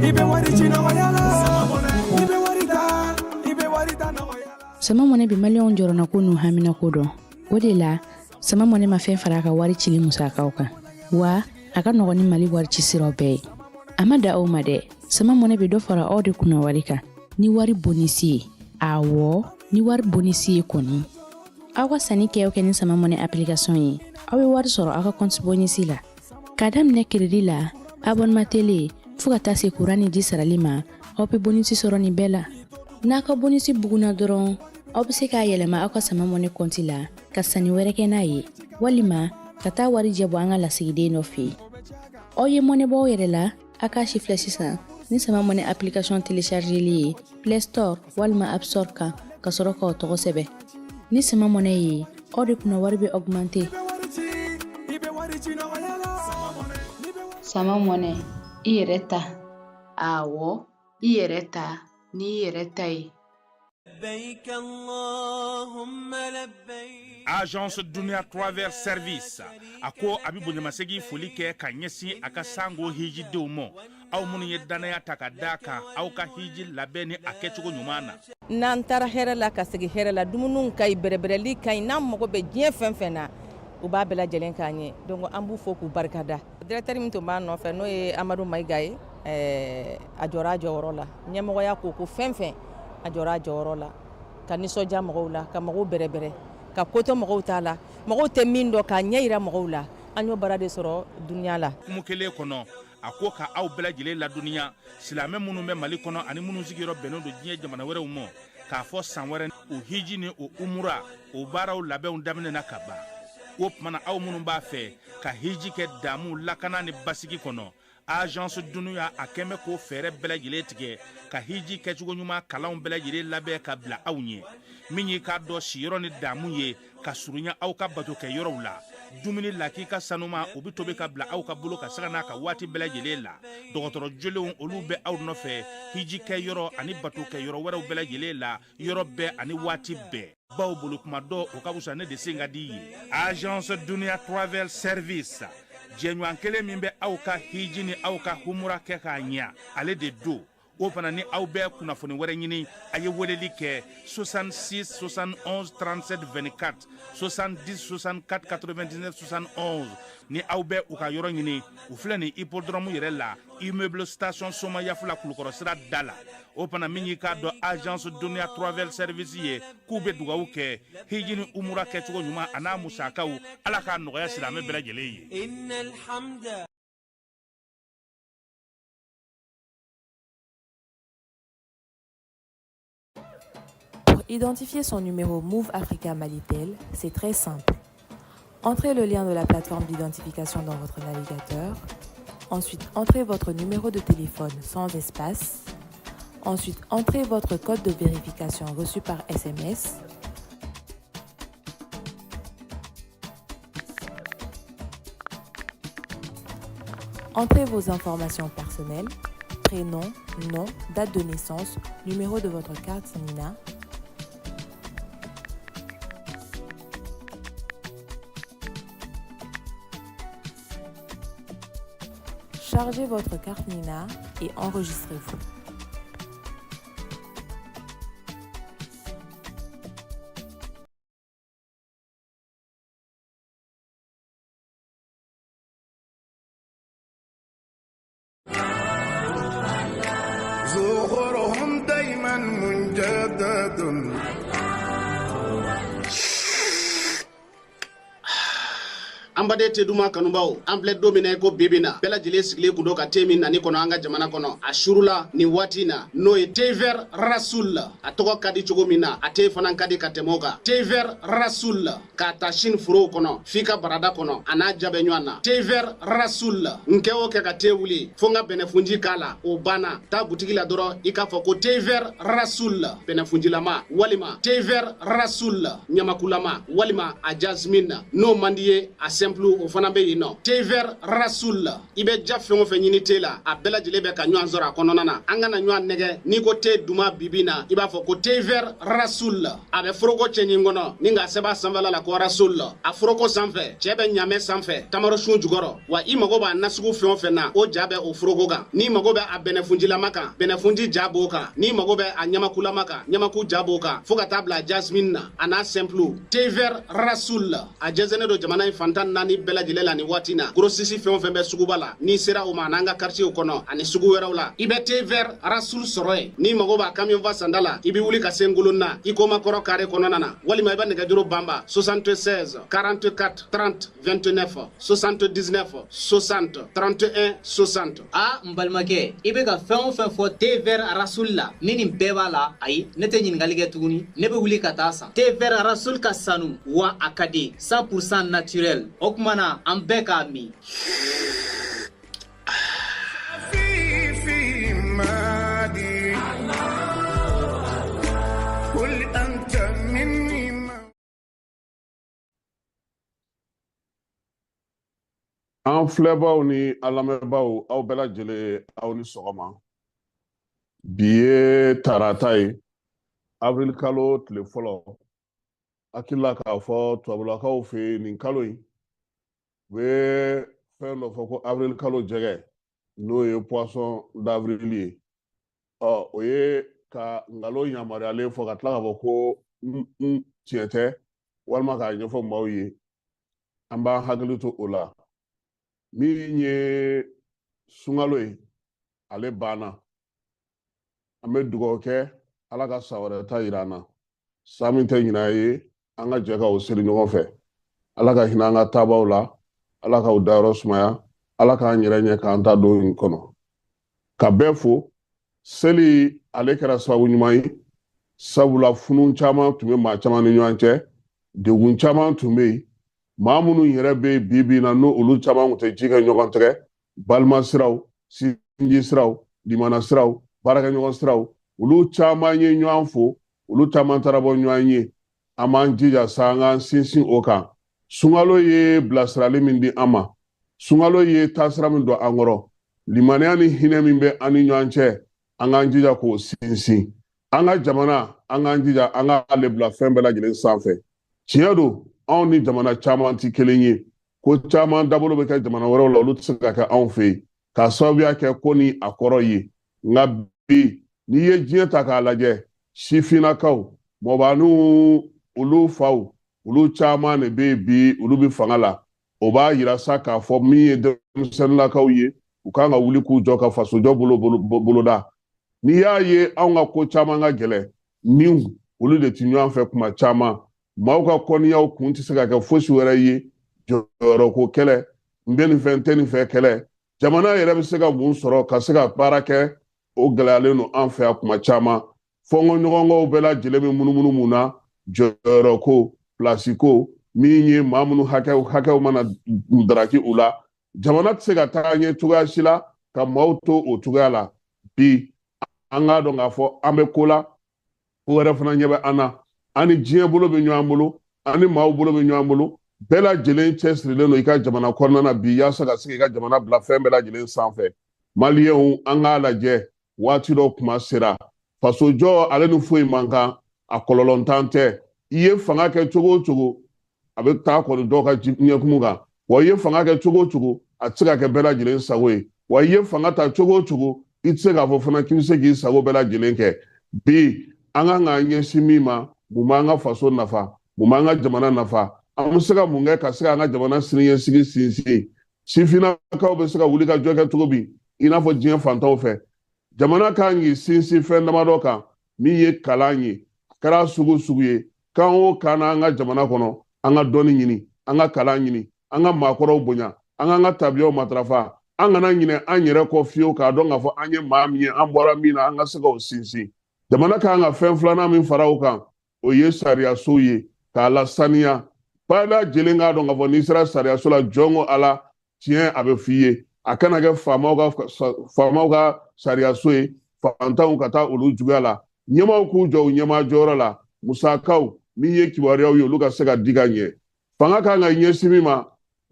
I bɛ wari ci nɔgɔya la, i bɛ wari ta, i bɛ wari ta nɔgɔya la. Sama Mɔnɛ bɛ Maliyɛnw jɔrɔnako n'u haminako dɔn. O de la, Sama Mɔnɛ ma fɛn fara a ka wari cili musakaw kan, wa a ka nɔgɔn ni Mali wari ci siraw bɛɛ ye. A ma da aw ma dɛ, Sama Mɔnɛ bɛ dɔ fara aw de kunna wari kan ni wari bonisi ye. Awɔ, ni wari bonisi ye kɔni, aw ka sanni kɛ o kɛ ni Sama Mɔnɛ application ye, aw bɛ wari sɔrɔ aw ka compte bonisi la. K'a daminɛ crédit la, abonnement télé, fo ka taa se kuran ni ji sarali ma, aw bɛ bonisi sɔrɔ nin bɛɛ la. N'a ka bonisi bugunna dɔrɔn, aw bɛ se k'a yɛlɛma aw ka Sama Mɔnɛ kɔnti la ka sanni wɛrɛ kɛ n'a ye, walima ka taa wari jɛ bɔ an ka lasigiden dɔ fɛ yen. Aw ye mɔnɛ bɔ aw yɛrɛ la, a k'a si filɛ sisan ni Sama Mɔnɛ application téléchargeli ye Play Store walima App Store kan, ka sɔrɔ k'aw tɔgɔ sɛbɛn. Ni Sama Mɔnɛ ye, aw de kunna wari bɛ augmenter. I bɛ wari ci nɔgɔya la. Sama Mɔnɛ, i yɛrɛ ta. Awɔ, i yɛrɛ ta n'i yɛrɛ ta ye. Agence Dunia Travel Service a ko a bɛ bonyamasegin foli kɛ ka ɲɛsin a ka sango hijidenw ma, aw minnu ye dannaya ta ka da kan aw ka hiji labɛn ni a kɛcogo ɲuman na. N'an taara hɛrɛ la ka segin hɛrɛ la, dumuniw ka ɲi, bɛrɛbɛrɛli ka ɲi. N'an mago bɛ diɲɛ fɛn fɛn na, u b'a bɛɛ lajɛlen k'an ye. Donc an b'u fo k'u barikada. Directeur min tun b'a nɔfɛ, n'o ye Amadu Mayiga ye, a jɔra a jɔyɔrɔ la. Ɲɛmɔgɔya ko ko fɛn fɛn, a jɔra a jɔyɔrɔ la ka nisɔndiya mɔgɔw la, ka mɔgɔw bɛrɛbɛrɛ, ka kotɔ mɔgɔw t'a la, mɔgɔw tɛ min dɔn k'a ɲɛ yira mɔgɔw la. An y'o baara de sɔrɔ Dunia la. Kumu kelen kɔnɔ, a ko ka aw bɛɛ lajɛlen ladɔnniya, silamɛ minnu bɛ Mali kɔnɔ ani minnu sigiyɔrɔ bɛnnen don diɲɛ jamana wɛrɛw ma, k'a fɔ san wɛrɛ o hiji ni o umura o baaraw labɛnw daminɛna ka ban. O tuma na, aw minnu b'a fɛ ka hiji kɛ damu, lakana ni basigi kɔnɔ, Agence Dunia a kɛn bɛ k'o fɛɛrɛ bɛɛ lajɛlen tigɛ ka hiji kɛcogo ɲuman kalanw bɛɛ lajɛlen labɛn ka bila aw ɲɛ. Min y'i k'a dɔn siyɔrɔ ni damu ye ka surunya aw ka bato kɛ yɔrɔw la, dumuni lakika sanuma, o bɛ tobi ka bila aw ka bolo ka saga n'a ka waati bɛɛ lajɛlen la. Dɔgɔtɔrɔ jolenw, olu bɛ aw nɔfɛ hiji kɛ yɔrɔ ani bato kɛ yɔrɔ wɛrɛw bɛɛ lajɛlen la, yɔrɔ bɛɛ ani waati bɛɛ. Baw bolo kuma dɔ, o ka fisa ne de sen ka di ye. Agence Dunia Travel Service, jɛɲɔgɔn kelen min bɛ aw ka hiji ni aw ka humura kɛ k'a ɲɛ, ale de don. O fana ni aw bɛ kunnafoni wɛrɛ ɲini, a ye weleli kɛ 66 71 37 24, 70 64 99 71. Ni aw bɛ u ka yɔrɔ ɲini, u filɛ nin hippodrome yɛrɛ la, immeuble Station Somayafula, Kulukɔrɔ sira da la. O fana, min y'i k'a dɔn Agence Dunia Travel Service ye, k'u bɛ dugawu kɛ hiji ni umura kɛcogo ɲuman a n'a musakaw, Ala k'a nɔgɔya silamɛ bɛɛ lajɛlen ye. Pour identifier son numéro Moov Africa Malitel, c'est très simple. Entrez le lien de la plateforme d'identification dans votre navigateur. Ensuite, entrez votre numéro de téléphone sans espace. Ensuite, entrez votre code de vérification reçu par SMS. Entrez vos informations personnelles, prénom, nom, date de naissance, numéro de votre carte NINA. Chargez votre carte NINA et enregistrez-vous. زخرهم دايما مجدد. An baden te duman kanubaw, an filɛ don min na i ko bibi na, bɛɛ lajɛlen sigilen kun don ka te min nani kɔnɔ an ka jamana kɔnɔ a surula nin waati na, n'o ye thé vert Rasoul. A tɔgɔ ka di cogo min na, a te fana ka di ka tɛmɛ o kan. Thé vert Rasoul, k'a ta sini forow kɔnɔ f'i ka barada kɔnɔ, a n'a ja bɛ ɲɔgɔn na. Thé vert Rasoul, n kɛ o kɛ ka te wuli fo n ka bɛnɛfunji k'a la, o banna. Taa butigi la dɔrɔn, i k'a fɔ ko thé vert Rasoul bɛnɛfunjilama, walima thé vert Rasoul ɲamakulama, walima a jasmine. N'o man di ye, a simple. simple o fana bɛ yen nɔ. Thé vert Rasoul, i bɛ ja fɛn o fɛn ɲini te la, a bɛɛ lajɛlen bɛ ka ɲɔgɔn sɔrɔ a kɔnɔna na. An kana ɲɔgɔn nɛgɛ, n'i ko te duman bibi na, i b'a fɔ ko thé vert Rasoul. A bɛ foroko cɛɲi kɔnɔ ni k'a sɛbɛn a sanfɛla la ko Rasoul. A foroko sanfɛ, cɛ bɛ ɲamɛ sanfɛ, tamarosun jukɔrɔ. Wa i mago b'a nasugu fɛn o fɛn na, o ja bɛ o foroko kan. N'i mago bɛ a bɛnɛfunjilama kan, bɛnɛfunji ja b'o kan. N'i mago bɛ a ɲamakulama kan, ɲamaku ja b'o kan, fo ka taa bila jasmine na, a n'a simple. Thé vert Rasoul, a jɛnsɛnnen don jamana in fantan naani bɛɛ lajɛlen la nin waati na. Grossiste fɛn o fɛn bɛ suguba la, n'i sera o ma n'an ka quartier kɔnɔ ani sugu wɛrɛw la, i bɛ thé vert Rasoul sɔrɔ yen. N'i mago b'a camion fa sanda la, i bɛ wuli ka se Ngolonna i Komakɔrɔ carré kɔnɔna na, walima i bɛ nɛgɛjuru banba 76 44 30 29 79 60 31 60. A n balimakɛ, i bɛ ka fɛn o fɛn fɔ thé vert Rasoul la, ni nin bɛɛ b'a la, ayi, ne tɛ ɲininkali kɛ tuguni, ne bɛ wuli ka taa san. Thé vert Rasoul ka sanu wa a ka di, 100% naturel. O tuma na an bɛɛ k'a min. An filɛbaw ni an lamɛnbaw, aw bɛɛ lajɛlen, aw ni sɔgɔma. Bi ye tarata ye, avril kalo tile fɔlɔ. Hakili la k'a fɔ tubabulakaw fɛ yen nin kalo in, u bɛ fɛn dɔ fɔ ko avril kalo jɛgɛ, n'o ye poisson d'avril ye. Ɔ o ye ka nkalon yamaruyalen fɔ ka tila k'a fɔ ko tiɲɛ tɛ, walima k'a ɲɛfɔ maaw ye. An b'an hakili to o la. Min ye sunkalo ye, ale banna. An bɛ dugawu kɛ Ala ka san wɛrɛ ta yira an na, san min tɛ ɲinan ye, an ka jɛ ka o seli ɲɔgɔn fɛ. Ala ka hinɛ an ka taabaw la, Ala k'aw dayɔrɔ sumaya, Ala k'an yɛrɛ ɲɛ k'an ta don in kɔnɔ. Ka bɛɛ fo, seli ale kɛra sababu ɲuman ye, sabula funun caman tun bɛ maa caman ni ɲɔgɔn cɛ, degun caman tun bɛ yen. Maa minnu yɛrɛ bɛ yen bi bi in na, n'o olu caman tun tɛ ji kɛ ɲɔgɔn tɛgɛ, balima siraw, sinji siraw, limana siraw, baarakɛɲɔgɔn siraw, olu caman ye ɲɔgɔn fo, olu caman taara bɔ ɲɔgɔn ye. An b'an jija sa an k'an sinsin o kan. Sunkalo ye bilasirali min di an ma, sunkalo ye taasira min don an kɔrɔ, limaniya ni hinɛ min bɛ an ni ɲɔgɔn cɛ, an k'an jija k'o sinsin. An ka jamana, an k'an jija an k'ale bila fɛn bɛɛ lajɛlen sanfɛ. Tiɲɛ don, anw ni jamana caman tɛ kelen ye. Ko caman dabolo bɛ kɛ jamana wɛrɛw la, olu tɛ se ka kɛ anw fɛ yen, k'a sababuya kɛ ko ni a kɔrɔ ye. Nka bi, n'i ye diɲɛ ta k'a lajɛ, sifinnakaw, mɔbaniw, olu faw, olu caman de bɛ yen bi, olu bɛ fanga la. O b'a yira sa k'a fɔ min ye denmisɛnninlakaw ye, u kan ka wuli k'u jɔ ka fasojɔ boloda. N'i y'a ye anw ka ko caman ka gɛlɛn, ni olu de tɛ ɲɔgɔn fɛ kuma caman. Maaw ka kɔniyaw kun tɛ se ka kɛ fosi wɛrɛ ye, jɔyɔrɔko kɛlɛ, n bɛ nin fɛ, n tɛ nin fɛ kɛlɛ. Jamana yɛrɛ bɛ se ka mun sɔrɔ ka se ka baara kɛ, o gɛlɛyalen don an fɛ yan kuma caman. Fɔnkɔɲɔgɔnkɔw bɛɛ lajɛlen bɛ munumunu mun na, jɔyɔrɔko, pilasiko, min ye maa minnu hakɛw mana daraki u la. Jamana tɛ se ka taa ɲɛ cogoya si la ka maaw to o cogoya la. Bi an k'a dɔn k'a fɔ an bɛ ko la, ko wɛrɛ fana ɲɛ bɛ an na. An ni diɲɛ bolo bɛ ɲɔgɔn bolo, an ni maaw bolo bɛ ɲɔgɔn bolo. Bɛɛ lajɛlen cɛsirilen don i ka jamana kɔnɔna na bi, yaasa ka se k'i ka jamana bila fɛn bɛɛ lajɛlen sanfɛ. Maliyɛnw, an k'a lajɛ, waati dɔ kuma sera. Fasojɔ ale ni foyi man kan, a kɔlɔlɔntan tɛ. I ye fanga kɛ cogo o cogo, a bɛ taa kɔni dɔw ka ɲɛkumu kan. Wa i ye fanga kɛ cogo o cogo, a tɛ se ka kɛ bɛɛ lajɛlen sago ye. Wa i ye fanga ta cogo o cogo, i tɛ se k'a fɔ fana k'i bɛ se k'i sago bɛɛ lajɛlen kɛ. Bi an kan k'an ɲɛsin min ma, mun b'an ka faso nafa, mun b'an ka jamana nafa, an bɛ se ka mun kɛ ka se k'an ka jamana siniɲɛsigi sinsin. Sifinnakaw bɛ se ka wuli ka jɔ kɛ cogo min, i n'a fɔ diɲɛ fantanw fɛ. Jamana kan k'i sinsin fɛn damadɔ kan, min ye kalan ye, a kɛra sugu sugu ye, kan o kan na an ka jamana kɔnɔ, an ka dɔnni ɲini, an ka kalan ɲini, an ka maakɔrɔw bonya, an k'an ka tabiyaw matarafa, an kana ɲinɛ an yɛrɛ kɔ fiyewu, k'a dɔn k'a fɔ an ye maa min ye, an bɔra min na, an ka se k'o sinsin. Jamana kan ka fɛn filanan min fara o kan, o ye sariyasow ye, k'a lasaniya. Bɛɛ lajɛlen k'a dɔn k'a fɔ n'i sera sariyaso la, jɔn ko Ala, tiɲɛ a bɛ f'i ye. A kana kɛ faamaw ka sariyaso ye, fantanw ka taa olu juguya la. Ɲɛmaaw k'u jɔ u ɲɛmaa jɔyɔrɔ la, musakaw min ye kibaruyaw ye, olu ka se ka di ka ɲɛ. Fanga kan ka ɲɛsin min ma,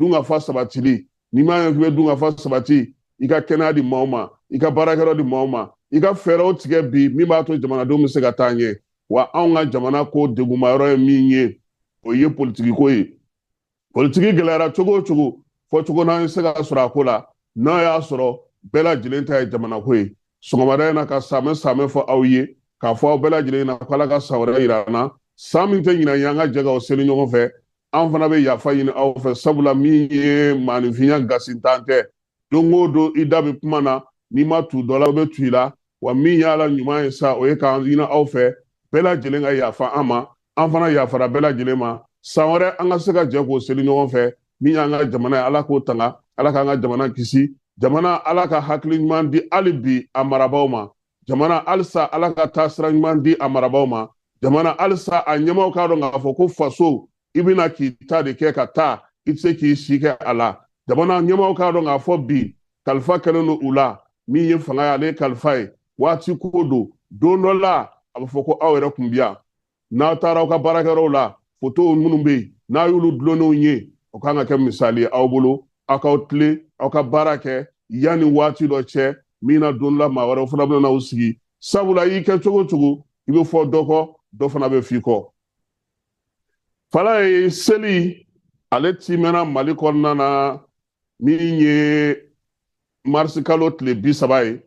Dunkafa sabatili, n'i m'a ye k'i bɛ dunkafa sabati, i ka kɛnɛya di maaw ma, i ka baarakɛyɔrɔ di maaw ma, i ka fɛɛrɛw tigɛ bi min b'a to jamanadenw bɛ se ka taa ɲɛ. Wa anw ka jamana ko degunmayɔrɔ ye min ye, o ye politikiko ye. Politiki gɛlɛyara cogo o cogo, fɔcogo n'an ye se ka sɔrɔ a ko la, n'a y'a sɔrɔ bɛɛ lajɛlen ta ye jamanako ye. Sɔgɔmada in na ka saamɛ saamɛ fɔ aw ye, k'a fɔ aw bɛɛ lajɛlen na ko Ala ka san wɛrɛ yira an na. San min tɛ ɲinan ye, an ka jɛ k'o seli ɲɔgɔn fɛ. An fana bɛ yafa ɲini aw fɛ, sabula min ye maaninfinya gasintan tɛ. Don o don i da bɛ kuma na, n'i ma tu dɔ la, o bɛ tu i la. Wa min y'a la ɲuman ye sa, o ye k'an ɲini aw fɛ, bɛɛ lajɛlen ka yafa an ma. An fana yafara bɛɛ lajɛlen ma. San wɛrɛ an ka se ka jɛ k'o seli ɲɔgɔn fɛ. Min y'an ka jamana ye, Ala k'o tanga, Ala k'an ka jamana kisi. Jamana, Ala ka hakili ɲuman di hali bi a marabaaw ma. Jamana, halisa Ala ka taasira ɲuman di a marabaaw ma. Jamana, halisa a ɲɛmaaw k'a dɔn k'a fɔ ko faso, i bɛna k'i ta de kɛ ka taa, i tɛ se k'i si kɛ a la. Jamana ɲɛmaaw k'a dɔn k'a fɔ bi kalifa kɛlen don u la. Min ye fanga ye, ale ye kalifa ye. Waati ko don, don dɔ la a bɛ fɔ ko aw yɛrɛ kun bi yan. N'aw taara aw ka baarakɛyɔrɔw la, fotow minnu bɛ yen, n'a y'olu dulonnenw ye, o kan ka kɛ misali ye aw bolo. Aw k'aw tilen, aw ka baara kɛ yanni waati dɔ cɛ, min na don la maa wɛrɛw fana bɛna n'aw sigi. Sabula i kɛ cogo o cogo, i bɛ fɔ dɔ kɔ, dɔ fana bɛ f'i kɔ. Falaye seli, ale timɛna Mali kɔnɔna na, min ye marisi kalo tile 30 ye.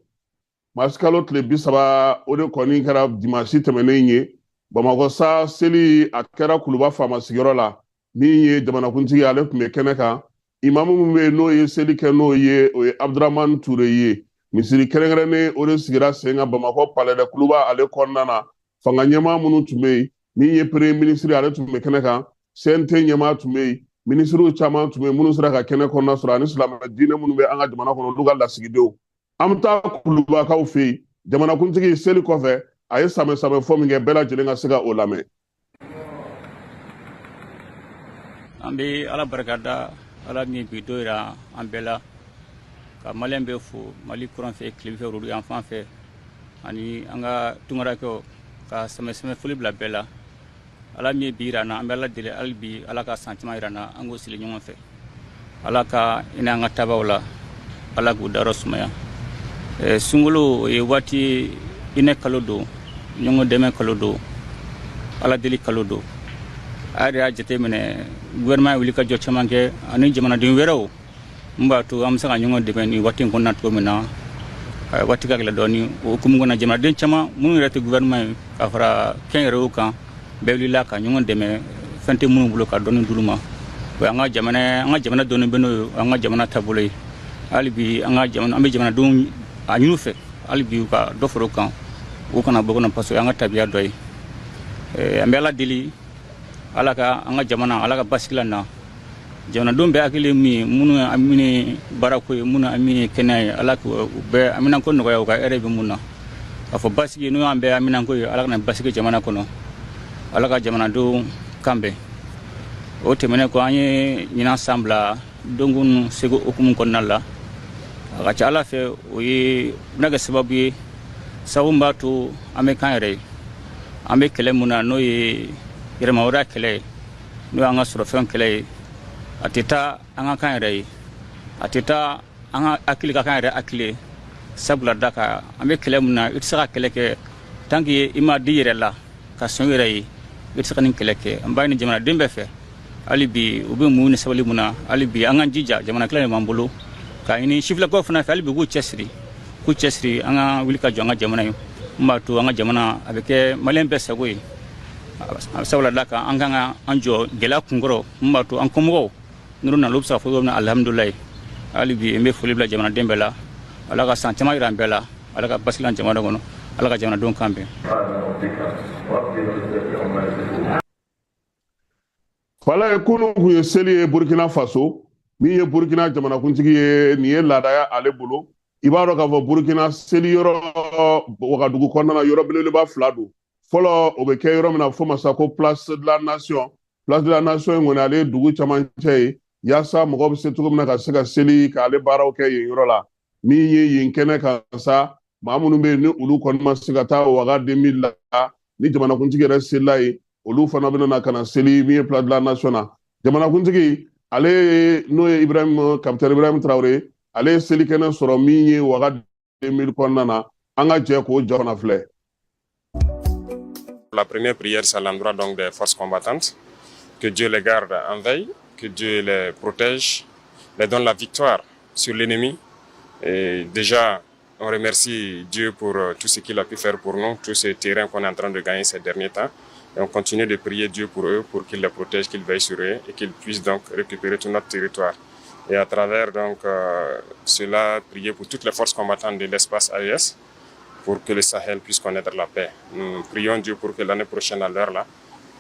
Marisi kalo tile 30, o de kɔni kɛra dimansi tɛmɛnen ye. Bamakɔ sa seli, a kɛra Kuluba faama sigiyɔrɔ la. Min ye jamanakuntigi, ale tun bɛ kɛnɛ kan. Imamu min bɛ yen n'o ye seli kɛ n'o ye, o ye Abdramane Ture ye. Misiri kɛrɛnkɛrɛnnen o de sigira sen kan Bamakɔ Palais de Kuluba ale kɔnɔna na. Fanga ɲɛmaa minnu tun bɛ yen, min ye premier ministre, ale tun bɛ kɛnɛ kan. CNT ɲɛmaa tun bɛ yen, minisiriw caman tun bɛ yen minnu sera ka kɛnɛ kɔnɔna sɔrɔ, ani silamɛ diinɛ minnu bɛ an ka jamana kɔnɔ, olu ka lasigidenw. An bɛ taa Kulubakaw fɛ yen. Jamanakuntigi seli kɔfɛ, a ye samɛ samɛ fɔ min kɛ, bɛɛ lajɛlen ka se ka o lamɛn. An bɛ Ala barika da, Ala min bi don yira an bɛɛ la, ka maliyɛn bɛɛ fo, Mali kɔrɔn fɛ, tilebin fɛ, worodugu yan fan fɛ, ani an ka tunkarakɛw, ka sɛmɛ sɛmɛ foli bila bɛɛ la. Ala min ye bi yira an na, an bɛ Ala deli hali bi, Ala ka san caman yira an na, an k'o seli ɲɔgɔn fɛ. Ala ka hinɛ an ka tabaw la, Ala k'u dayɔrɔ sumaya. Sunkalo o ye waati, hinɛ kalo don, ɲɔgɔn dɛmɛ kalo don, Ala deli kalo don. A yɛrɛ y'a jateminɛ, gouvernement ye wuli ka jɔ caman kɛ ani jamanaden wɛrɛw, mun b'a to an bɛ se ka ɲɔgɔn dɛmɛ nin waati in kɔnɔna cogo min na. Waati ka gɛlɛn dɔɔni, o hukumu kɔnɔ, jamanaden caman minnu yɛrɛ tɛ gouvernement ye, ka fara kɛnyɛrɛyew kan, bɛɛ wulila ka ɲɔgɔn dɛmɛ, fɛn tɛ minnu bolo ka dɔɔni d'olu ma. O y'an ka jamana, an ka jamana dɔɔni bɛ n'o ye, an ka jamana taabolo ye. Hali bi an ka jamana, an bɛ jamanadenw a ɲini u fɛ hali bi u ka dɔ fara o kan, u kana bɔ kɔnɔ, parce que an ka tabiya dɔ ye. An bɛ Ala deli, Ala ka an ka jamana, Ala ka basigi la na. Jamanadenw bɛɛ hakili ye min ye, minnu ye min ye baarako ye, minnu ye min ye kɛnɛya ye, Ala k'u bɛɛ haminanko nɔgɔya, u ka hɛrɛ bɛ mun na. K'a fɔ basigi, n'o y'an bɛɛ haminanko ye, Ala kana basigi jamana kɔnɔ, Ala ka jamanadenw kan bɛn. O tɛmɛnen kɔ, an ye ɲinan san bila donkun segu hukumu kɔnɔna la. A ka ca Ala fɛ, o ye bɛna kɛ sababu ye, sababu min b'a to an bɛ k'an yɛrɛ ye. An bɛ kɛlɛ mun na, n'o ye yɛrɛmahɔrɔnya kɛlɛ ye, n'o y'an ka sɔrɔfɛn kɛlɛ ye, a tɛ taa an ka k'an yɛrɛ ye, a tɛ taa an ka hakili ka k'an yɛrɛ hakili ye. Sabula da kan, an bɛ kɛlɛ mun na, i tɛ se ka kɛlɛ kɛ tant que i ma di yɛrɛ la ka sɔn i yɛrɛ ye, i tɛ se ka nin kɛlɛ kɛ. An b'a ɲini jamanaden bɛɛ fɛ hali bi, u bɛ mun ni sabali mun na, hali bi an k'an jija, jamana kelen de b'an bolo, k'a ɲini sifilakaw fana fɛ hali bi k'u cɛsiri, k'u cɛsiri, an ka wuli ka jɔ an ka jamana ye, mun b'a to an ka jamana a bɛ kɛ maliyɛn bɛɛ sago ye. Sabula da kan, an kan ka an jɔ gɛlɛya kunkɔrɔ, mun b'a to an kɔmɔgɔw n'olu nana, olu bɛ se ka fɔ cogo min na, alihamudulilayi. Hali bi n bɛ foli bila jamanaden bɛɛ la, Ala ka san caman yira an bɛɛ la, Ala ka basigi an jamana kɔnɔ, Ala ka jamanadenw kan bɛn. Falaye, kunun kun ye seli ye Burkina Faso. Min ye Burkina jamanakuntigi ye, nin ye laadaya ale bolo. I b'a dɔn k'a fɔ Burkina seli yɔrɔ Wagadugu kɔnɔna na, yɔrɔ belebeleba 2 don. Fɔlɔ, o bɛ kɛ yɔrɔ min na, fo ma sa ko Place de la Nation. Place de la Nation in kɔni, ale ye dugu camancɛ ye, yaasa mɔgɔw bɛ se cogo min na ka se ka seli k'ale baaraw kɛ yen yɔrɔ la. Min ye yen kɛnɛ kan sa, maa minnu bɛ yen ni olu kɔni ma se ka taa Waga 2000 la, ni jamanakuntigi yɛrɛ selila yen, olu fana bɛna na ka na seli min ye Place de la Nation na. Jamanakuntigi Ale n'o ye Ibrahim, capitaine Ibrahim Traoré, ale ye selikɛnɛ sɔrɔ min ye Ouaga 2000 kɔnɔna na. An ka jɛ k'o ja fana filɛ. La première prière, c'est à l'endroit donc des forces combattantes. Que Dieu les garde en veille, que Dieu les protège, les donne la victoire sur l'ennemi. Et déjà, on remercie Dieu pour tout ce qu'il a pu faire pour nous, tous ces terrains qu'on est en train de gagner ces derniers temps. Et on continue de prier Dieu pour eux, pour qu'il les protège, qu'il veille sur eux et qu'ils puissent donc récupérer tout notre territoire. Et à travers donc cela, prier pour toutes les forces combattantes de l'espace AES, pour que le Sahel puisse connaître la paix. Nous prions Dieu pour que l'année prochaine, à l'heure là,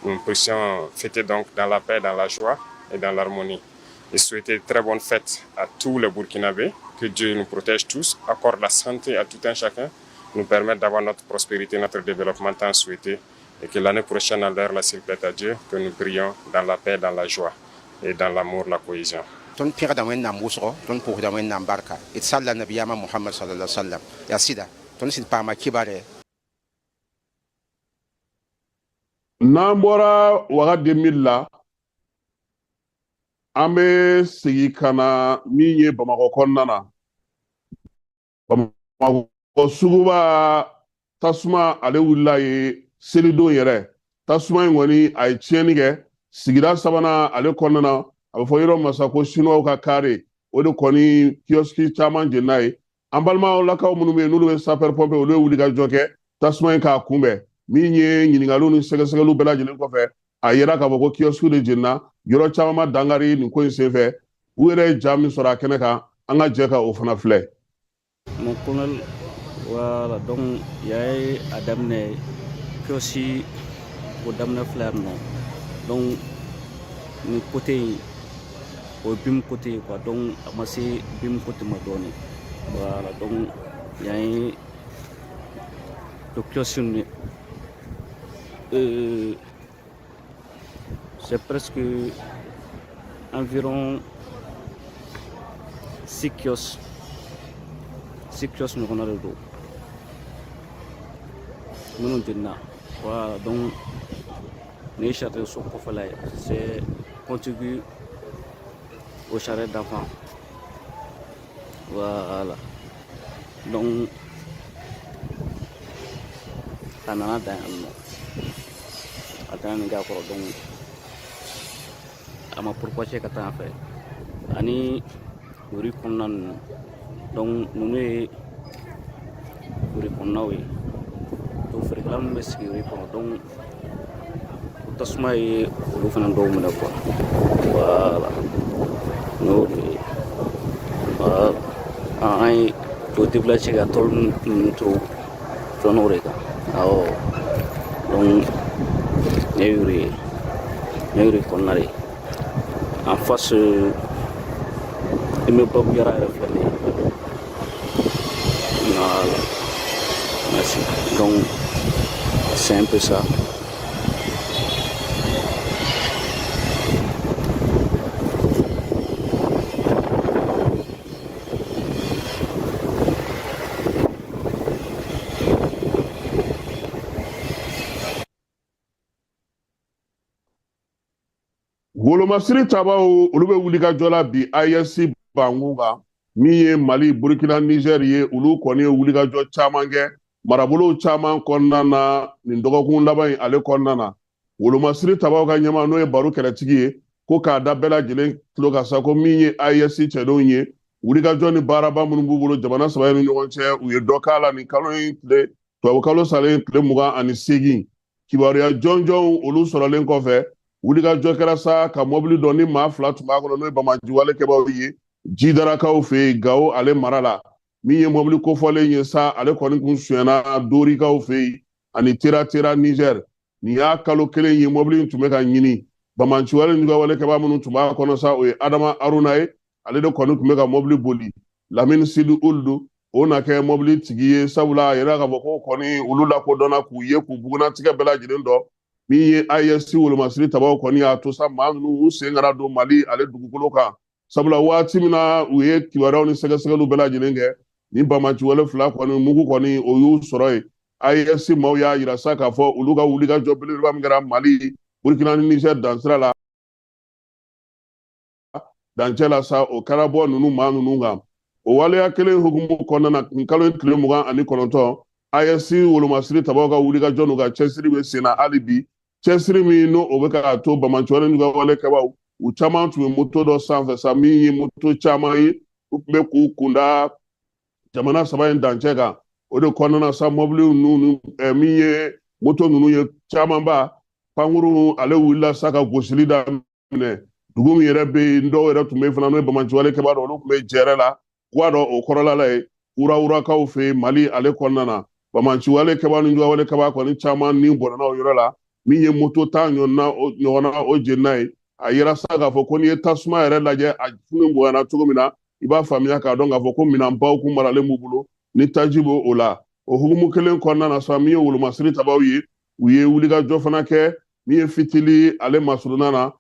nous puissions fêter donc dans la paix, dans la joie et dans l'harmonie. Et souhaiter très bonne fête à tous les Burkinabés, que Dieu nous protège tous, accorde la santé à tout un chacun, nous permette d'avoir notre prospérité, notre développement tant souhaité, et que l'année prochaine, à l'heure là, s'il plaît à Dieu, que nous prions dans la paix, dans la joie et dans l'amour, la cohésion. Tõnd pẽgda Wẽnnaam wʋsgo, tõnd pʋʋsda Wẽnnaam barka d salla nabiyaamã Mohamad sallallahu alaihi wasallam. Yaa sɩda tõnd sẽn paama kibare. N'an bɔra Ouaga 2000 la, an bɛ segin ka na min ye Bamakɔ kɔnɔna na. Bamakɔ suguba tasuma ale wulila ye selidon yɛrɛ. Tasuma in kɔni, a ye tiɲɛni kɛ sigida sabanan ale kɔnɔna na. A bɛ fɔ yɔrɔ masa ko Sinuwaw ka kare, o de kɔni kiosque caman jenina ye. An balimalakaw minnu bɛ yen n'olu bɛ sapeur pompier, olu ye wuli ka jɔ kɛ tasuma in k'a kunbɛn. Min ye ɲininkaliw ni sɛgɛsɛgɛliw bɛɛ lajɛlen kɔfɛ, a yera k'a fɔ ko kiosque de jenina. Yɔrɔ caman ma dankari nin ko in senfɛ. U yɛrɛ ye ja min sɔrɔ a kɛnɛ kan, an ka jɛ ka o fana filɛ. Mon colonel, voilà, donc yan ye a daminɛ kiosque o daminɛ filɛ yan nɔ. Donc nin côté in, o ye BIM côté ye quoi. Donc a ma se BIM côté ma dɔɔnin. Voilà, donc yan ye o kiosque ninnu ye. C'est presque environ 6 kiosques, 6 kiosques ɲɔgɔnna de don minnu jenina. Voilà, donc nin ye jardin so kɔfɛla ye, c'est contigu au jardin d'enfants. Voilà, donc a nana dan yan nɔ, a danna nin kɛ a kɔrɔ. Donc a ma propager ka taa fɛ ani rue kɔnɔna ninnu. Donc ninnu ye rue kɔnɔnaw ye. Donc feerekɛla minnu bɛ sigi rue kɔnɔ, donc o tasuma ye olu fana dɔw minɛ quoi. Voilà, n'o de ye. Voilà, an ye o déplacer ka tôle ninnu turu fɛn de kan. Awɔ, donc nin ye rue ye, nin ye rue kɔnɔna de ye. En face, immeuble Babou Yara yɛrɛ filɛ nin ye. Voilà, merci. Donc c'est un peu ça. Wolomasiri tabaw, olu bɛ wuli ka jɔ la bi AES bankun kan. Min ye Mali, Burkina, Niger ye, olu kɔni ye wulikajɔ caman kɛ marabolow caman kɔnɔna na nin dɔgɔkun laban in ale kɔnɔna na. Wolomasiri tabaw ka ɲɛmaa, n'o ye Baro Kɛlɛtigi ye, ko k'a da bɛɛ lajɛlen tulo kan sa ko min ye AES cɛdenw ye, wulikajɔ ni baaraba minnu b'u bolo jamana saba ni ɲɔgɔn cɛ, u ye dɔ k'a la nin kalo in tile, tubabu kalo salen tile 28. Kibaruya jɔnjɔnw olu sɔrɔlen kɔfɛ, wulikajɔ kɛra sa ka mɔbili dɔ ni maa fila tun b'a kɔnɔ, n'o ye bamajiwale kɛbaaw ye Jidarakaw fɛ yen Gawo ale mara la. Min ye mɔbili kofɔlen ye sa, ale kɔni kun sonyɛna Dorikaw fɛ yen ani Tera Tera Niger. Nin y'a kalo kelen ye mɔbili in tun bɛ ka ɲini. Bamaciwale jugawale kɛbaa minnu tun b'a kɔnɔ sa, o ye Adama Aruna ye, ale de kɔni tun bɛ ka mɔbili boli. Lamini Sidi Uludu, o na kɛ mɔbili tigi ye, sabula a yɛrɛ k'a fɔ ko kɔni olu lakodɔnna k'u ye k'u bugunnatigɛ bɛɛ lajɛlen dɔn. Min ye AES wolomasiri tabaw kɔni y'a to sa maa ninnu u sen kana don Mali ale dugukolo kan, sabula waati min na u ye kibaruyaw ni sɛgɛsɛgɛliw bɛɛ lajɛlen kɛ, ni bamaciwale fila kɔni mugu kɔni o y'u sɔrɔ yen. AES maaw y'a yira sa k'a fɔ olu ka wulikajɔ belebeleba min kɛra Mali, Burkina ni Niger dansira la. dancɛ la sa, o kɛra bɔ ninnu maa ninnu kan. O waleya kelen hukumu kɔnɔna na, nin kalo in tile 29, AES wolomasiri tabaw ka wulikajɔ n'u ka cɛsiri bɛ sen na hali bi. Cɛsiri min n'o o bɛ k'a to banbaanciwale n'u ka wale kɛbaaw, u caman tun bɛ moto dɔ sanfɛ sa, min ye moto caman ye, u tun bɛ k'u kunda jamana saba in dancɛ kan. O de kɔnɔna na sa, mɔbili ninnu, min ye moto ninnu ye camanba, pankuru ale wulila sa ka gosili daminɛ. Dugu min yɛrɛ bɛ yen, dɔw yɛrɛ tun bɛ yen fana, n'o ye banbaanciwale kɛbaa dɔ, olu tun bɛ jɛrɛ la guwa dɔ o kɔrɔla la yen, Wura-Wurakaw fɛ yen, Mali ale kɔnɔna na. Banbaanciwale kɛbaa ni juguwale kɛbaa kɔni caman ni bɔnɛna o yɔrɔ la. Min ye moto 10 ɲɔgɔnna o jenina ye. A yera sa k'a fɔ ko n'i ye tasuma yɛrɛ lajɛ, a funu bonyana cogo min na, i b'a faamuya k'a dɔn k'a fɔ ko minɛnbaw kun maralen b'u bolo ni taji b'o o la. O hukumu kelen kɔnɔna na sa, min ye wolomasiri tabaw ye, u ye wulikajɔ fana kɛ min ye Fitili ale masurunna na,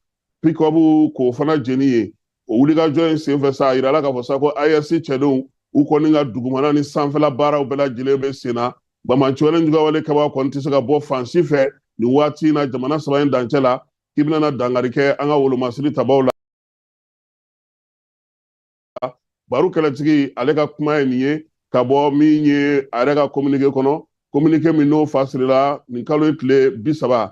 pikɔbu k'o fana jeni ye. O wulikajɔ in senfɛ sa, a yirala k'a fɔ sa ko AES cɛdenw, u kɔni ka dugumana ni sanfɛla baaraw bɛɛ lajɛlen bɛ sen na. Banbaanciwale juguwale kɛbaa kɔni tɛ se ka bɔ fan si fɛ nin waati in na jamana saba in dancɛ la k'i bɛna na dankari kɛ an ka wolomasiri tabaw la. Baru kɛlɛtigi ale ka kuma ye nin ye ka bɔ min ye a yɛrɛ ka communiqué kɔnɔ, communiqué min n'o fasirila nin kalo in tile 30.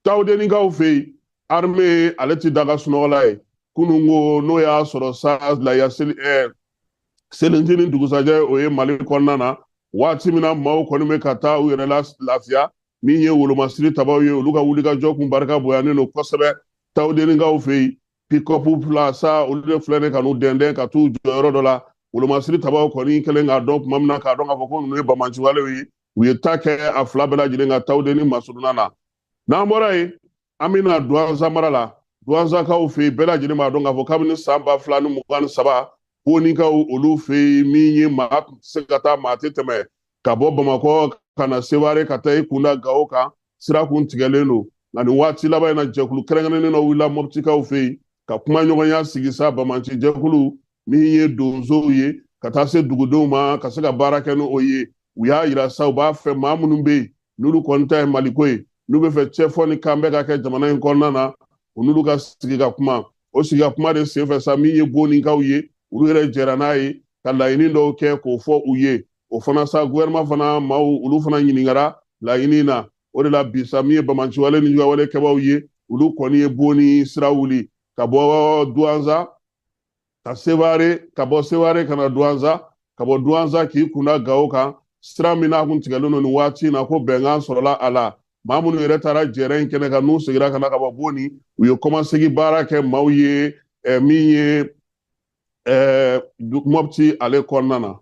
Tawudenikaw fɛ yen, armée ale ti daga sunɔgɔla ye. Kununko n'o y'a sɔrɔ sa laya selincinin dugusajɛ, o ye Mali kɔnɔna na, waati min na maaw kɔni bɛ ka taa u yɛrɛ la lafiya, min ye wolomasiri tabaw ye, olu ka wulikajɔ kun barika bonyanen don kosɛbɛ. Tawudenikaw fɛ yen, pikɔpu fila sa, olu de filɛ nin ka n'u dɛndɛn ka t'u jɔ yɔrɔ dɔ la. Wolomasiri tabaw kɔni kɛlen k'a dɔn tuma min na, k'a dɔn k'a fɔ ko ninnu ye banbaanciwalew ye, u ye ta kɛ a fila bɛɛ lajɛlen ka Tawudeni masurunna na. N'an bɔra yen, an bɛna Duwanza mara la. Duwanzakaw fɛ yen, bɛɛ lajɛlen b'a dɔn k'a fɔ kabini san 2023, Bonikaw olu fɛ yen, min ye maa tun tɛ se ka taa, maa tɛ tɛmɛ ka bɔ Bamakɔ ka na Seware ka taa i kunda Gawo kan, sira kun tigɛlen don. Nka nin waati laban in na, jɛkulu kɛrɛnkɛrɛnnen dɔ wulila Mɔptikaw fɛ yen ka kumaɲɔgɔnya sigi sa banbaanci jɛkulu min ye donsow ye ka taa se dugudenw ma, ka se ka baara kɛ n'o ye. U y'a yira sa u b'a fɛ maa minnu bɛ yen n'olu kɔni ta ye Maliko ye, n'u bɛ fɛ cɛfɔ ni kanbɛn ka kɛ jamana in kɔnɔna na, u n'olu ka sigi ka kuma. O sigi ka kuma de senfɛ sa, min ye Bonikaw ye, olu yɛrɛ jɛra n'a ye ka laɲini dɔw kɛ k'o fɔ u ye. O fana sa, gouvernement fana maaw olu fana ɲininkara laɲini na. O de la bi sa, min ye banbaanciwale ni juguwale kɛbaaw ye, olu kɔni ye Boni sira wuli ka bɔ Duwanza ka Seware, ka bɔ Seware ka na Duwanza, ka bɔ Duwanza k'i kunda Gawo kan, sira min n'a kun tigɛlen don nin waati in na, ko bɛnkan sɔrɔla a la. Maa minnu yɛrɛ taara jɛrɛ in kɛnɛ kan, n'u seginna ka na ka bɔ Boni, u ye kɔmasegin baara kɛ maaw ye, min ye Mɔpti ale kɔnɔna na.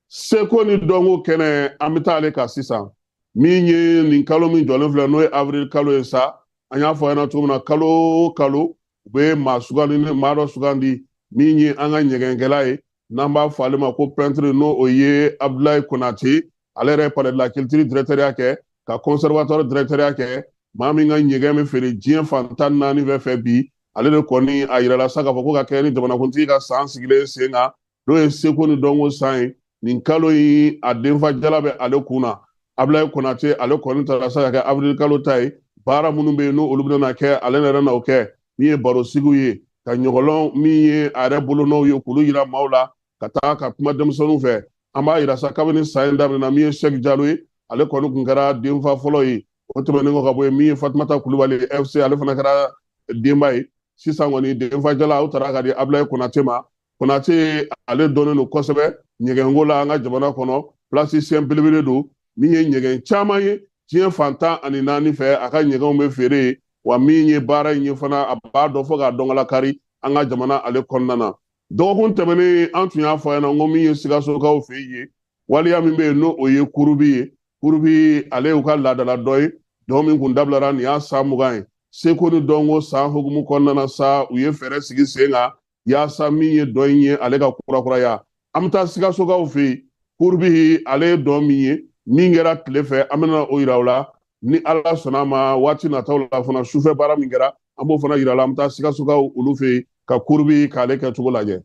Seko ni dɔnko kɛnɛ, an bɛ taa ale kan sisan. Min ye nin kalo min jɔlen filɛ, n'o ye avril kalo ye sa, an y'a fɔ a ɲɛna cogo min na, kalo o kalo u bɛ maa sugandi, maa dɔ sugandi min ye an ka ɲɛgɛnkɛla ye, n'an b'a fɔ ale ma ko peintre, n'o o ye Abdoulaye Konate. Ale yɛrɛ ye palais de la culture directeur ya kɛ, ka conservatoire directeur ya kɛ. Maa min ka ɲɛgɛn bɛ feere diɲɛ fan 14 bɛɛ fɛ bi, ale de kɔni a yirala sa k'a fɔ ko ka kɛ ni jamanakuntigi ka san sigilen sen kan, n'o ye seko ni dɔnko san ye, nin kalo in a denfa jala bɛ ale kun na. Abdoulaye Konate ale kɔni taara sa ka kɛ avril kalo ta ye. Baara minnu bɛ yen n'o olu bɛna kɛ, ale yɛrɛ n'o kɛ, min ye barosigiw ye, ka ɲɔgɔlɔn min ye a yɛrɛ bolonɔw ye k'olu yira maaw la, ka taa ka kuma denmisɛnninw fɛ. An b'a yira sa kabini san in daminɛna, min ye Sɛki Jalo ye, ale kɔni kun kɛra denfa fɔlɔ ye. O tɛmɛnen kɔ ka bɔ yen, min ye Fatumata Kulubali FC, ale fana kɛra denba ye. Sisan kɔni denfa jala o taara ka di Abdoulaye Konate ma. Konate ale dɔnnen don kosɛbɛ ɲɛgɛnko la an ka jamana kɔnɔ, plasticien belebele don, min ye ɲɛgɛn caman ye diɲɛ fan 14 fɛ, a ka ɲɛgɛnw bɛ feere yen. Wa min ye baara in ye fana, a b'a dɔn fo k'a dɔn kari an ka jamana ale kɔnɔna na. Dɔgɔkun tɛmɛnen, an tun y'a fɔ a ɲɛna ko min ye Sikasokaw fɛ yen, waleya min bɛ yen n'o o ye kurubi ye. Kurubi ale y'u ka laadala dɔ ye, dɔn min kun dabilara nin y'a san 20 ye. Seko ni dɔnko san hukumu kɔnɔna na sa, u ye fɛɛrɛ sigi sen kan yaasa min ye dɔn in ye ale ka kurakuraya. An bɛ taa Sikasokaw fɛ yen. Kurubi ale ye dɔn min ye, min kɛra tile fɛ, an bɛna o yira u la ni Ala sɔnna a ma waati nataw la. Fana sufɛ baara min kɛra, an b'o fana yira la. An bɛ taa Sikasokaw olu fɛ yen ka kurubi k'ale kɛcogo lajɛ.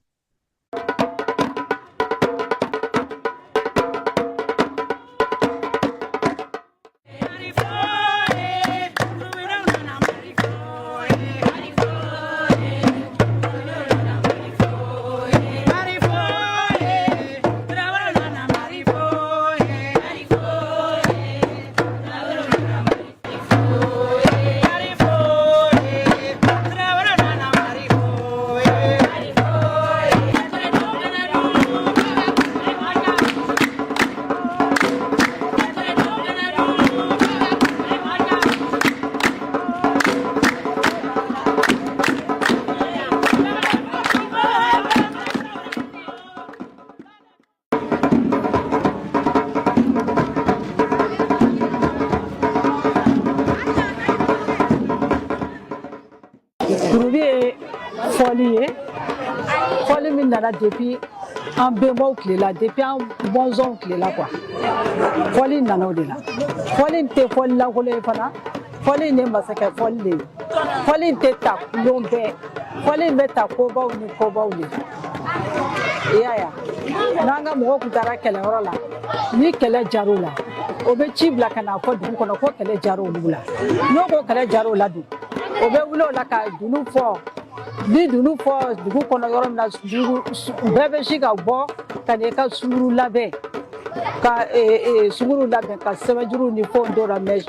nana depuis an bɛnbaw tile la, depuis an bɔnsɔnw tile la quoi. Fɔli nana o de la. Fɔli in tɛ fɔli lankolon ye fana, fɔli in ye masakɛ fɔli de ye. Fɔli in tɛ ta lon bɛɛ, fɔli in bɛ ta kobaw ni kobaw de. I y'a ye, n'an ka mɔgɔw tun taara kɛlɛyɔrɔ la, ni kɛlɛ jar'u la, o bɛ ci bila ka na fɔ dugu kɔnɔ ko kɛlɛ jar'olu la. N'o ko kɛlɛ jar'o la dun, o bɛ wuli o la ka dunun fɔ. Ni dunun fɔ dugu kɔnɔ yɔrɔ min na, bɛɛ bɛ si ka bɔ ka n'i ka sunguru labɛn, ka sunguru labɛn, ka sɛbɛnjuru ni fɛnw dɔw la. Mais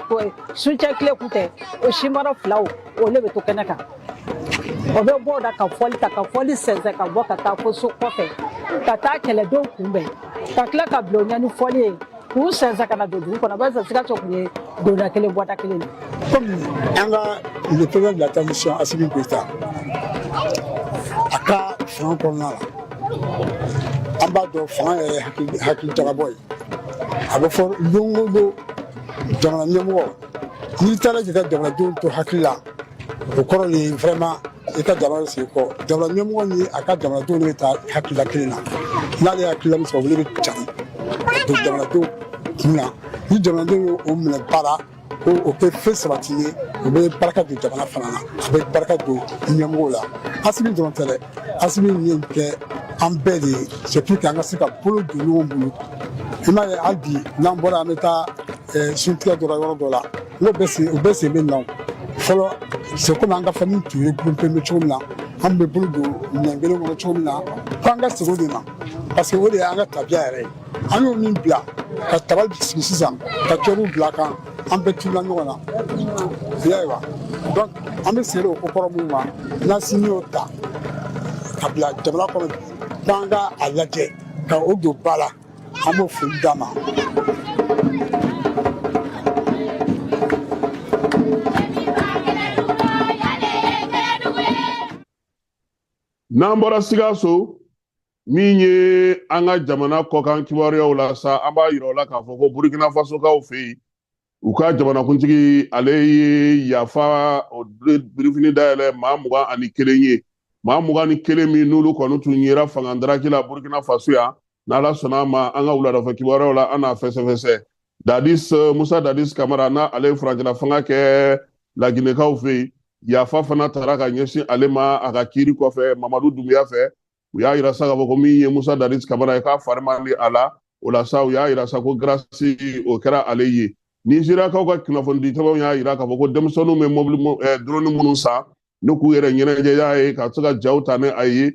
suncɛ tile kun tɛ o simara filaw, o de bɛ to kɛnɛ kan. O bɛ bɔ o la ka fɔli ta, ka fɔli sɛnsɛn, ka bɔ ka taa fo so kɔfɛ, ka taa kɛlɛdenw kunbɛn, ka tila ka bila o ɲɛ ni fɔli ye, k'u sɛnsɛn ka na don dugu kɔnɔ, barisa Sikaso tun ye donda kelen bɔda kelen de. Komi an ka le président de la transition, Assimi Goïta, a ka fanga kɔnɔna la, an b'a dɔn fanga yɛrɛ hakili jagabɔ ye. A bɛ fɔ don o don, jamana ɲɛmɔgɔ, n'i taara k'i ka jamanadenw to hakili la, o kɔrɔ de ye vraiment i ka jamana segin kɔ. Jamana ɲɛmɔgɔ ni a ka jamanadenw de bɛ taa hakilila kelen na. N'ale ye hakilila min sɔrɔ, olu bɛ cari ka don jamanadenw kun na. Ni jamanadenw y'o minɛ ba la, ko o kɛ fɛn sabati ye, o bɛ barika don jamana fana na, a bɛ barika don ɲɛmɔgɔw la. Asimi dɔrɔn tɛ dɛ, Asimi ye kɛ an bɛɛ de ye. C'est pour que an ka se ka bolo don ɲɔgɔn bolo. I m'a ye, hali bi n'an bɔra, an bɛ taa suntigɛ dɔ la yɔrɔ dɔ la, n ko bɛɛ sen, o bɛɛ sen bɛ na. Fɔlɔ, c'est comme an ka famille tun ye groupé bɛ cogo min na, an bɛ bolo don minɛn kelen kɔnɔ cogo min na, f'an ka segin o de ma, parce que o de y'an ka tabiya yɛrɛ ye. An y'o min bila ka tabali sigi sisan, ka cɛriw bila kan, an bɛɛ tununa ɲɔgɔn na, i y'a ye wa. Donc an bɛ segin o ko kɔrɔ minnu ma, n'Asimi y'o ta ka bila jamana kɔnɔ bi, k'an ka a lajɛ ka o don ba la, an b'o foli d'a ma. N'an bɔra Sikaso, min ye an ka jamana kɔkan kibaruyaw la sa, an b'a yira o la k'a fɔ ko Burkina Fasokaw fɛ yen, u ka jamanakuntigi, ale ye yafa o birifini dayɛlɛ maa 21 ye, maa 21 min n'olu kɔni tun yera fanga daraki la Burkina Faso yan. N'Ala sɔnna a ma, an ka wuladafɛ kibaruyaw la, an n'a fɛsɛfɛsɛ. Dadis, Musa Dadis Kamara, n'a ale ye furancɛla fanga kɛ Laginɛkaw fɛ yen, yafa fana tara ka ɲɛsin ale ma a ka kiiri kɔfɛ Mamadu Dunbiya fɛ. U y'a yira sa k'a fɔ ko min ye Musa Dadis Kamara ye, k'a fari man di a la. O la sa, u y'a yira sa ko grâce o kɛra ale ye. Nizeriyakaw ka kunnafonidi sɛbɛnw y'a yira k'a fɔ ko denmisɛnninw bɛ mobili drone minnu san ni k'u yɛrɛ ɲɛnajɛ y'a ye ka se ka jaw ta ni a ye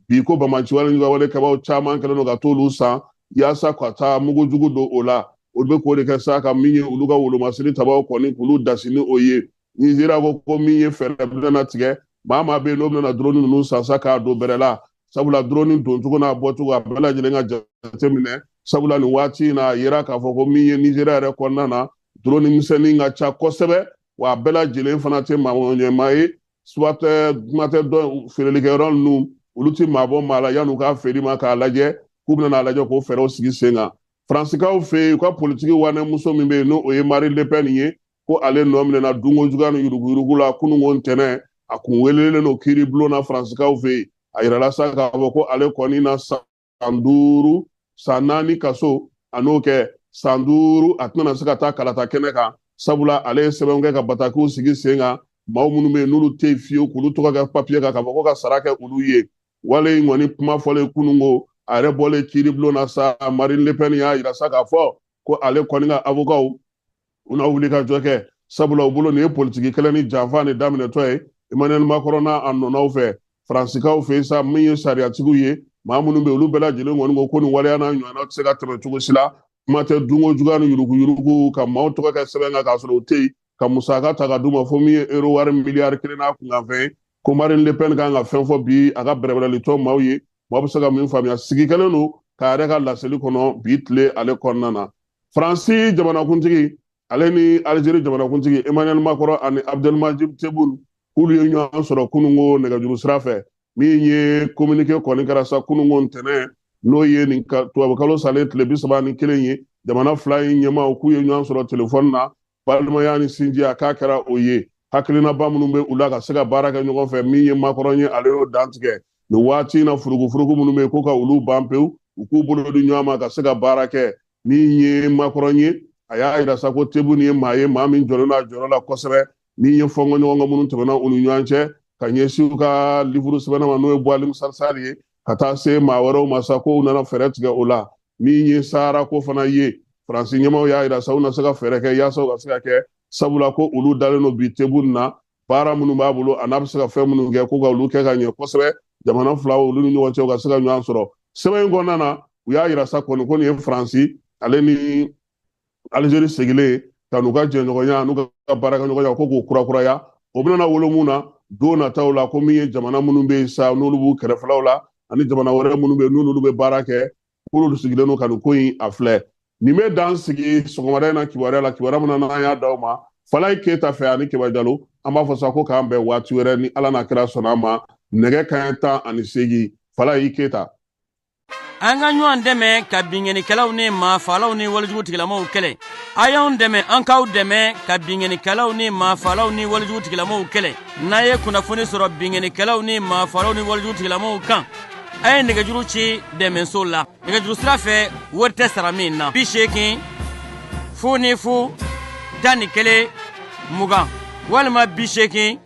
bi, ko banbaanci wale wale kɛbaaw caman kɛlen don ka t'olu san yaasa ka taa mugujugu don o la. Olu bɛ k'o de kɛ sa ka min ye olu ka wolomasiri tabaw kɔni k'olu dasi ni o ye. Nizeriya ko min ye fɛɛrɛ bɛna tigɛ, maa maa bɛ yen n'o bɛna drone ninnu san sa k'a don bɛrɛ la, sabula drone doncogo n'a bɔcogo a bɛɛ lajɛlen ka jateminɛ, sabula nin waati in na a yera k'a fɔ ko min ye Nizeriya yɛrɛ kɔnɔna na, drone misɛnnin ka ca kosɛbɛ, wa a bɛɛ lajɛlen fana tɛ maa ɲɛmaa ye, soit kuma tɛ dɔ feerelikɛyɔrɔ ninnu, olu tɛ maa bɔ maa la yan'u k'a feere ma k'a lajɛ k'u bɛna n'a lajɛ k'o fɛɛrɛw sigi sen kan. Faransikaw fɛ yen, u ka politiki wanɛmuso min bɛ yen, n'o o ye Marine Le Pen ye, ko ale nɔ minɛna dunko juguya ni yuruguyurugu la kununko ntɛnɛn. A kun welelen don kiiri bulon na Faransikaw fɛ yen. A yirala sa k'a fɔ ko ale kɔni na san 5, san 4 kaso, a n'o kɛ san 5, a tɛna se ka taa kalata kɛnɛ kan, sabula ale ye sɛbɛnw kɛ ka batakiw sigi sen kan, maaw minnu bɛ yen n'olu tɛ yen fiyewu, k'olu tɔgɔ kɛ papiye kan k'a fɔ ko ka sara kɛ olu ye. Wale in kɔni kuma fɔlen kununko, a yɛrɛ bɔlen kiiri bulon na sa, Marine Le Pen y'a yira sa k'a fɔ ko ale kɔni ka avokaw u na wuli ka jɔ kɛ, sabula u bolo nin ye politiki kɛlɛ ni janfa ni daminɛtɔ ye Emmanuel Macron n'a a nɔnaw fɛ Faransikaw fɛ yen sa. Min ye sariyatigiw ye, maa minnu bɛ yen, olu bɛɛ lajɛlen kɔni ko ko nin waleya n'a ɲɔgɔnna tɛ se ka tɛmɛ cogo si la, kuma tɛ dunko juguya ni yuruguyurugu, ka maaw tɔgɔ kɛ sɛbɛn kan k'a sɔrɔ u tɛ yen, ka musaka ta ka d'u ma fo min ye euro wari miliyari 1 n'a kunkanfɛn ye. Ko Marine Le Pen kan ka fɛn fɔ bi a ka bɛrɛbɛrɛlitɔ maaw ye, maaw bɛ se ka min faamuya, sigi kɛlen don k'a yɛrɛ ka laseli kɔnɔ bi tile ale kɔnɔna na. Faransi jamanakuntigi ale ni Algérie jamanakuntigi Emmanuel Macron ani Abdelmadjid Tebboune, k'olu ye ɲɔgɔn sɔrɔ kununko nɛgɛjuru sira fɛ. Min ye communiqué kɔni kɛra sa kununko ntɛnɛn, n'o ye nin tubabukalo salen tile 31 ye, jamana fila in ɲɛmaaw k'u ye ɲɔgɔn sɔrɔ telefɔni na, balimaya ni sinjiya k'a kɛra o ye. Hakilinaba minnu bɛ u la ka se ka baara kɛ ɲɔgɔn fɛ, min ye Macron ye, ale y'o dantigɛ. Nin waati in na, furugufurugu minnu bɛ yen, ko ka olu ban pewu, u k'u bolo di ɲɔgɔn ma ka se ka baara kɛ. Min ye Macron ye, a y'a yira sa ko Tebboune ye maa ye, maa min jɔlen don a jɔyɔrɔ la kosɛbɛ. Min ye fɔnkɔɲɔgɔnkɔ minnu tɛmɛna u ni ɲɔgɔn cɛ ka ɲɛsin u ka livuru sɛbɛnna ma, n'o ye Boualem Sansal ye, ka taa se maa wɛrɛw ma sa, ko u nana fɛɛrɛ tigɛ o la. Min ye Sahara ko fana ye, Faransi ɲɛmaaw y'a yira sa u na se ka fɛɛrɛ kɛ yaasa u ka se ka kɛ, sabula ko olu dalen don bi Tebboune na, baara minnu b'a bolo a n'a bɛ se ka fɛn minnu kɛ, ko ka olu kɛ ka ɲɛ kosɛbɛ, jamana filaw olu ni ɲɔgɔn cɛ u ka se ka ɲɔgɔn sɔrɔ. Sɛbɛn in kɔnɔna na, u y'a yira sa kɔni ko nin ye Faransi ale ni Alizeri segilen ka n'u ka jɛɲɔgɔnya n'u ka baarakɛɲɔgɔnya ko k'o kurakuraya. O bɛna wolo mun na don nataw la, ko min ye jamana minnu bɛ yen sa n'olu b'u kɛrɛfɛlaw la, ani jamana wɛrɛ minnu bɛ yen n'olu bɛ baara kɛ, k'olu sigilen don ka nin ko in a filɛ. Nin bɛ dan sigi sɔgɔmada in na kibaruya la, kibaruya min na n'an y'a d'aw ma Falaye Keyita fɛ ani Keba Jalo. An b'a fɔ sa ko k'an bɛn waati wɛrɛ ni Ala n'a kira sɔnna a ma, nɛgɛ kanɲɛ 18. Falaye Keyita. An ka ɲɔgɔn dɛmɛ ka binkannikɛlaw ni maafalaw ni walejugu tigilamaw kɛlɛ. A y'anw dɛmɛ, an k'aw dɛmɛ ka binkannikɛlaw ni maafalaw ni walejugu tigilamaw kɛlɛ. N'a ye kunnafoni sɔrɔ binkannikɛlaw ni maafalaw ni walejugu tigilamaw kan, a ye nɛgɛjuru ci dɛmɛso la nɛgɛjuru sira fɛ, wari tɛ sara min na: 80 00 11 20 walima 80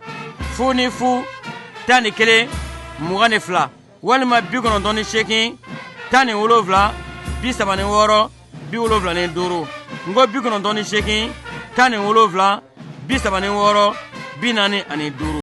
00 11 22 walima 98 17 36 75. N ko 98 17 36 45.